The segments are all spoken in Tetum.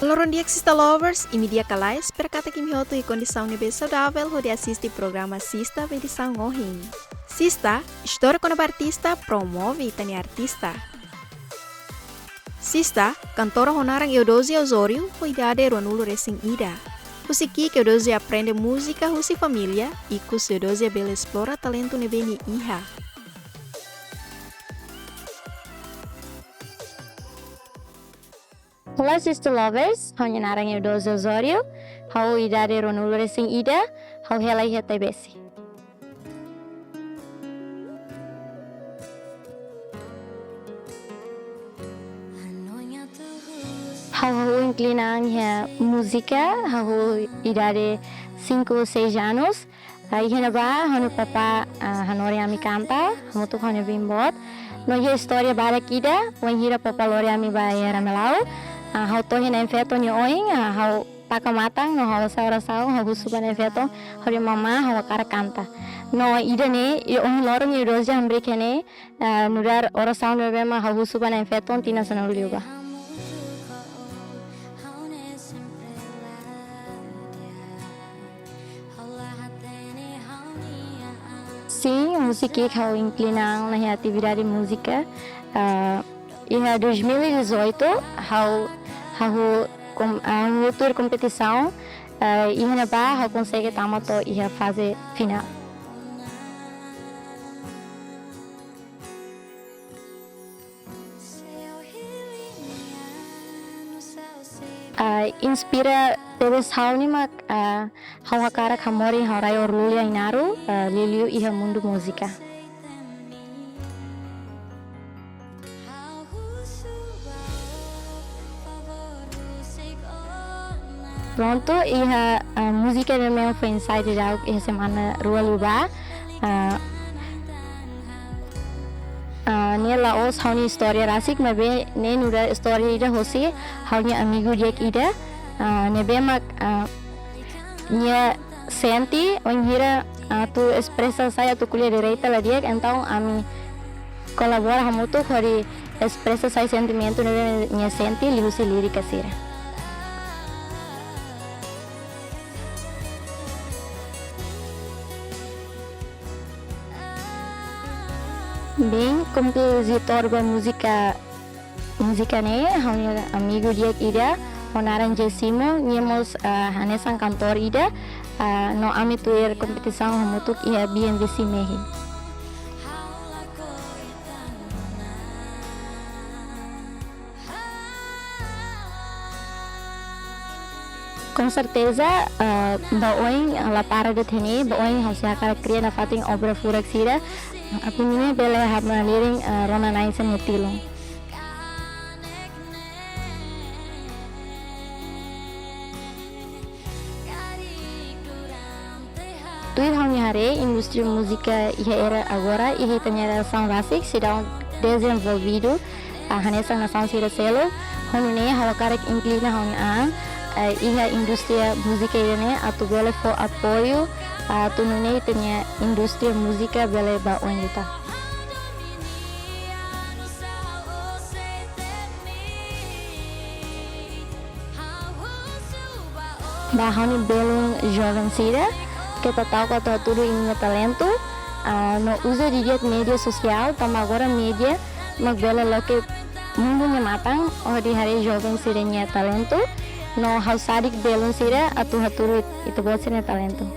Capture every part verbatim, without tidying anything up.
Loron di'ak Sista Lovers, imi di'ak ka lae, espera katak imi hotu iha kondisaun ne'ebé saudavel hodi asiste programa Sista ba edisaun ohin. Sista, istória kona-ba artista promove ita-nia artista. Sista, kantora ho naran Eudosia Osório, ho idade ruanulu resin ida. Husi ki'ik Eudosia aprende múzika husi família, ikus Eudosia bele esplora talentu ne'ebé nia iha. Olá, Sista Lovers, ha'u-nia naran Eudosia Osório, ha'u idade ruanulu resin ida, ha'u hela iha Taibesi. Ha'u, ha'u inklina an iha múzika, ha'u idade cinco ou seis anos. Ah, iha ne'ebá, ha'u-nia papá, ah, hanorin ami kanta, hamutuk ho ha'u-nia biin boot. No iha istória badak ida, wainhira papá lori ami ba iha Ramelau. Ah, ha'u to'o iha Na'in Feton nia oin, ah, ha'u taka matan, no ha'u hasa'e orasaun, ha'u husu ba Na'in Feton, hodi mamá, ha'u hakarak kanta. No ida-ne'e, i ohin loron Eudosia hamriik iha ne'e, ah, nu'udar orasaun ne'ebé mak ha'u husu ba Na'in Feton tinan sanulu liubá. Sin, husi ki'ik ha'u inklina an iha atividade múzika. Ah, iha dois mil e dezoito, ha'u, ha'u kom-, ah, ha'u tuir kompetisaun, ah, iha ne'ebá ha'u konsege tama to'o iha faze finál. Ah, inspira tebes ha'u ne'e mak, ah, ha'u hakarak hamoris ha'u rai Orluli Ainaro, ah, liuliu iha mundu múzika. Prontu, iha, ah, múzika ne'e memang foin ensaiu daudauk iha semana rua liubá. Ah, ah, ne'e la'ós ha'u-nia istória rasik, maibé ne'e nu'udar istória ida hosi ha'u-nia amigu di'ak ida. Ah, ne'ebé mak, ah, nia sente, wainhira atu espresa sai atu ko'alia direta la di'ak, entaun ami kolabora hamutuk hodi espresa sai sentimentu ne'ebé nia sente liuhusi lírika sira. Bein, kompozitór ba múzika, múzika ne'e, ha'u-nia amigu di'ak ida, ho naran Jesimo, nia mós, ah, hanesan kantór ida, ah, no ami tuir kompetisaun hamutuk iha B M V C Mehi. Com certeza, ah, ba oin, ah, la para de'it iha ne'e, ba oin ha'u sei hakarak kria nafatin obra furak sira. Apinda ne'e bele hamriik malirin, ah, rona na'in sanulu-resin-tolu. Tuir ha'u-nia haree, indústria múzika iha era agora, iha ita-nia jerasaun rasik, seidauk dezenvolvidu, ah, hanesan nasaun sira seluk, ho nune'e ha'u hakarak inklina ha'u-nia an, eh, iha indústria múzika ida-ne'e, atu bele fó apoiu, ah, atu nune'e ita-nia indústria múzika bele ba oin liután. Ba ha'u-nia belun joven sira, keta ta'uk atu hatudu imi-nia talentu, ah, no uza didi'ak média sosiál, tanba agora média mak bele loke mundu nia matan, hodi haree joven sira-nia talentu, no ha'u sadik belun sira atu hatudu it-, ita-boot sira-nia talentu.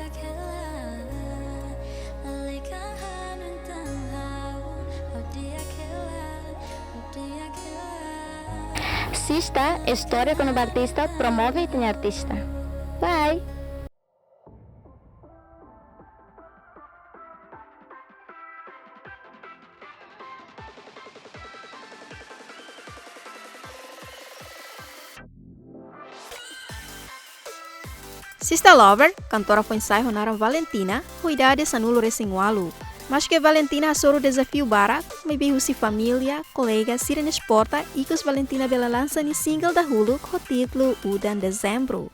Sista, istória kona-ba artista, promove ita-nia artista. Bye. Sista Lover, kantora foin-sa'e ho naran Valentina, ho idade sanulu-resin-ualu. Maske Valentina hasoru dezafiu barak, maibé husi família, kolega, sira-nia suporta, ikus Valentina bele lansa nia single dahuluk ho títulu Udan Dezembru.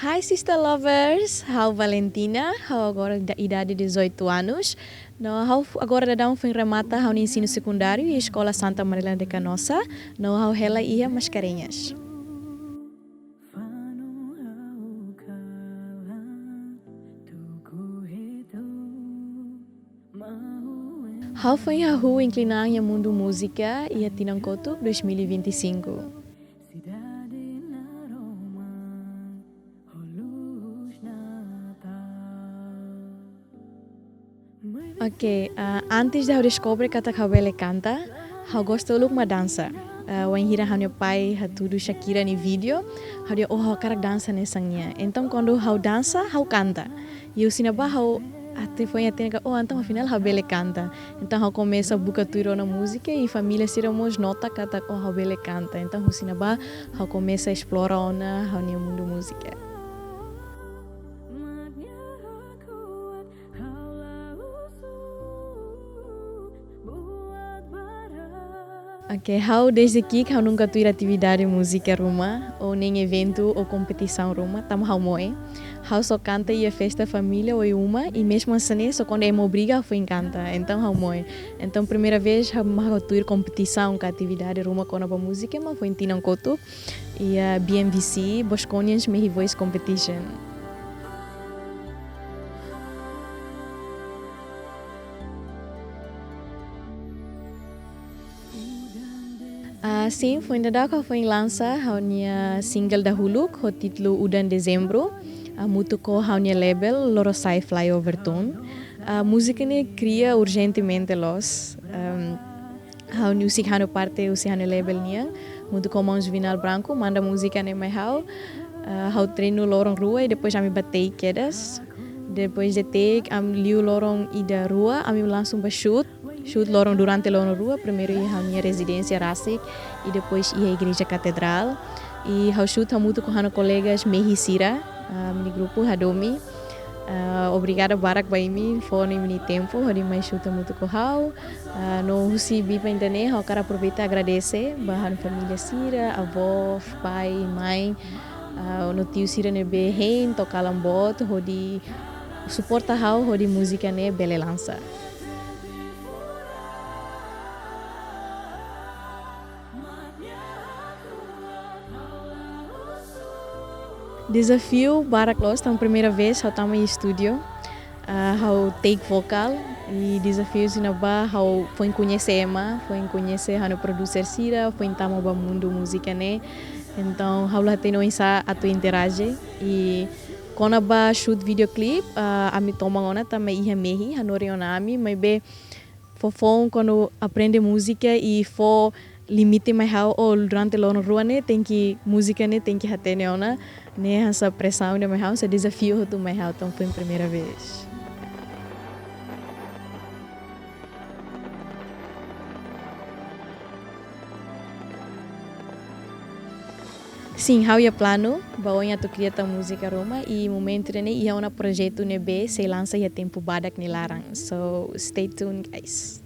Hi, sister lovers. Ha'u Valentina. Ha'u agora da idade dezoito anos. No, ha'u fu-, agora daudaun foin remata ha'u-nia ensinu sekundáriu iha Eskola Santa Marilena de Canossa. No, ha'u hela iha Mascarenhas. Ha'u foin hahú inklina an iha mundu múzika iha tinan kotuk dois mil e vinte e cinco. Ok, ah, antes de ha'u deskobre katak ha'u bele kanta, ha'u gosta uluk mak dansa. Ah, wainhira ha'u-nia pai hatudu Shakira nia vídeo, ha'u dehan, "Oh, ha'u hakarak dansa hanesan nia." Entaun, kuandu ha'u dansa, ha'u kanta. I husi ne'ebá ha'u hatene, foin hatene katak, "Oh, entaun afinál ha'u bele kanta." Entaun ha'u komesa buka tuir ona múzika i família sira mós nota katak, "Oh, ha'u bele kanta." Entaun husi ne'ebá ha'u komesa esplora ona ha'u-nia mundu múzika. Ok, ha'u desde ki'ik ha'u nunka tuir atividade múzika ruma, ou nein eventu ou kompetisaun ruma, tanba ha'u moe. Ha'u só kanta iha festa família ou iha uma, i mezmu hanesan ne'e só kuandu ema obriga ha'u foin kanta, entaun ha'u moe. Entaun primeira vez ha'u, ha'u tuir kompetisaun ka atividade ruma kona-ba múzika, mak foin tinan kotuk iha B M V C, Bosconians Mehi Voice Competition. Ah, sin, foin daudauk ha'u foin lansa ha'u-nia single dahuluk ho títulu Udan Dezembru, hamutuk ho ha'u-nia label Lorosai Flyover Tone. Ah, múzika ne'e kria urjentemente loos. Ehm, ha'u-nia, husik ha'u-nia parte, husik ha'u-nia label nian, hamutuk ho maun Juvenal Branco, manda múzika ne'e mai ha'u. Ah, ha'u treinu loron rua i depois ami bá take kedas. Depois de take, ami liu loron ida rua, ami langsung bá shoot. Shoot loron, durante loron rua, primeiru iha ha'u-nia rezidénsia rasik, i depois iha Igreja Katedrál. I ha'u shoot hamutuk ho ha'u-nia kolegas mehi sira, ah, ami-nia grupu Hadomi. Ah, obrigada barak ba imi, fó ona imi-nia tempu hodi mai shoot hamutuk ho ha'u. Ah, no husi Bipa Internet, ha'u hakarak aproveita agradese ba ha'u-nia família sira, avó, pai, mãe, ah, no tiu sira ne'ebé hein to'o kalan boot, hodi suporta ha'u hodi múzika ne'e bele lansa. Dezafiu barak loos, tanba primeira vez ha'u tama iha estúdiu, ah, ha'u take vocal, i dezafiu sira ne'ebá ha'u foin koñese ema, foin koñese ha'u-nia producer sira, foin tama ba mundu múzika ne'e. Entaun, ha'u la hatene oinsá atu interaje, i kona-ba shoot videoclip, ah, ami toman ona tanba iha mehi hanorin ona ami, maibé foufoun kuandu aprende múzika i fó limite mai ha'u, oh, durante loron rua ne'e tenke, múzika ne'e tenke hatene ona, ne'e hanesan presaun ida mai ha'u, hanesan dezafiu hotu mai ha'u, entaun foin primeira vez. Sin, ha'u iha planu ba oin atu kria tan múzika ruma, i momentu ida-ne'e iha ona projetu ne'ebé sei lansa iha tempu badak nia laran. So, stay tuned, guys.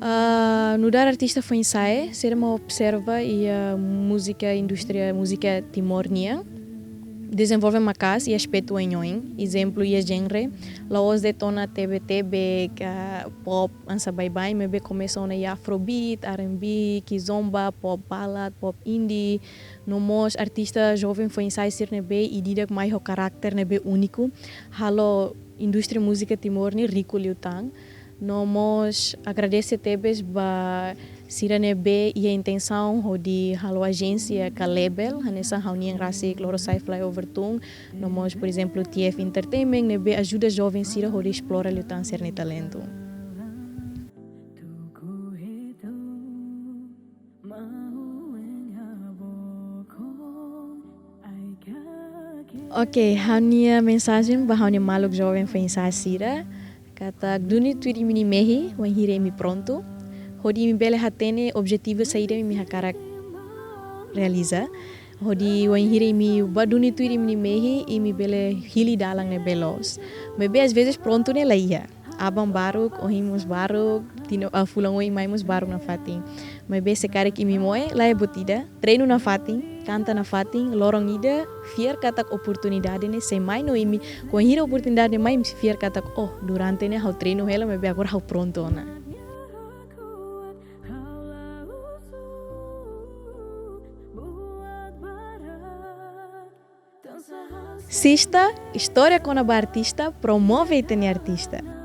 Ah, nu'udar artista foin-sa'e, sira mak observa iha múzika, indústria múzika Timor nian dezenvolve maka'as iha aspetu oioin. Ezemplu, iha genre, la'ós de'it ona tebe-tebe ka pop hanesan baibain, maibé komesa ona iha afrobeat, R and B, kizomba, pop ballad, pop indie, no mós artista joven foin-sa'e sira ne'ebé ida-idak mai ho karakter ne'ebé úniku, halo indústria múzika Timor ne'e riku liután. No mós agradese tebes ba sira ne'ebé iha intensaun hodi halo ajénsia ka label, hanesan ha'u-nian rasik Lorosai Flyover Tone, no mós, por ezemplu, T F Entertainment, ne'ebé ajuda joven sira hodi esplora liután sira-nia talentu. Ok, ha'u-nia mensajen ba ha'u-nia maluk joven foin-sa'e sira, katak duni tuir imi-nia mehi, wainhira imi prontu, hodi imi bele hatene objetivu saida imi hakarak realiza, hodi wainhira imi bá duni tuir imi-nia mehi, imi bele hili dalan ne'ebé loos. Maibé às vezes prontu ne'e la iha. aban baruk, ohin mós baruk, tinan, ah, fulan oin mai mós baruk nafatin. Maibé se karik imi moe, laiha buat ida, treinu nafatin, kanta nafatin, loron ida, fiar katak oportunidade ne'e sei mai no imi, kuandu oportunidade mai, imi sei fiar katak, oh, durante ne'e ha'u treinu hela, maibé agora ha'u prontu ona. Sista, istória kona-ba artista, promove ita-nia artista.